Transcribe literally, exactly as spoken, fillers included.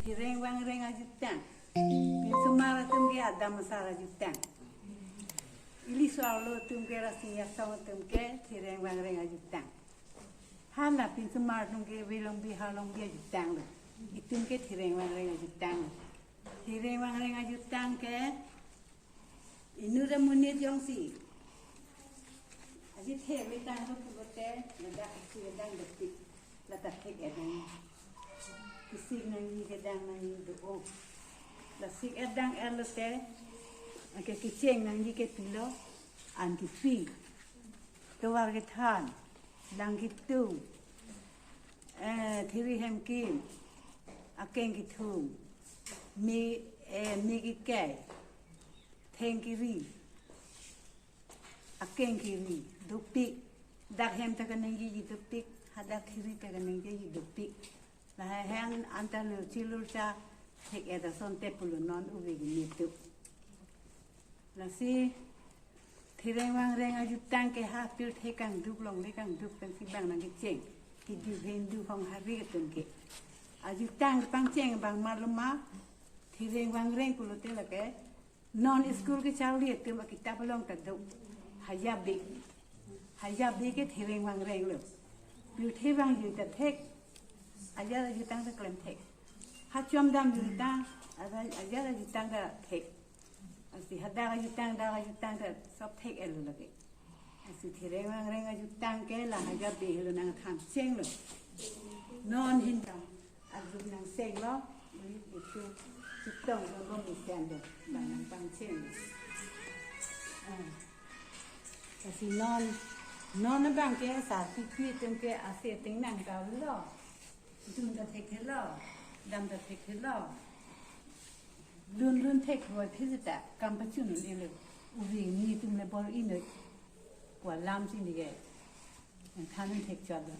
Thireng vangreng ajutang. Pinsomar atum ke adam asar ajutang. Iliso arlo atum ke, Rasinja asong atum ke thireng vangreng ajutang. Hala pinsomar atum ke velongbi halongbi ajutang lo. Itum ke thireng vangreng ajutang lo. Thireng vangreng ajutang ke inut amonit jongsi aji thek vetang lo pulote, ladak isi kedang dopik, lata thek-et nang. Kesik nangji kedang nangji do-o. La sik-et dang-et lote, ake kecheng nangji ke pilo, an kepi, tovar kethan, lang ketung, eh, thiri hem kim, akeng kethum, me, eh, me kekai, theng keri, akeng keri, dopik. Dak hem ta kaningjeji dopik, hadak thiri ta kaningjeji dopik. Lahai hang anta lurchi lurcha thek-et asonte pulo non ove kimi atum. Lasi thireng vangreng ajutang ke ha pirthe kangduk, longle kangduk pensi bang nangkecheng. Kiduk Hindu hong hari atum ke. Ajutang pangcheng abang ma lo ma, thireng vangreng pulote lake non school kecharli atum akitap along ta do. Hajabi. Hajabi ke thireng vangreng lo. Pirthe vangjui ta thek. Ajat ajutang ta klemthek. Hachom damjui ta, ajat ajutang ta thek. Lasi hadak ajutang, dak ajutang ta sob thek-et lo lake. Lasi thireng vangreng ajutang ke la hajabi helo nangthan chenglo. Non hin dam ajut nang chenglo, itum chetong lo, bom isen do, bang nangpangcheng lo. Ah. Lasi non, non abang ke asar pipi atum ke ase ting nang kau lo. Dun ta thekthelo, dam ta thekthelo. Lun lun thek roi phisi ta kam pachun un-elo. Ove kimi atum le bor-i noi. Ko alam si ni ke. Nangthan un thek chot lo.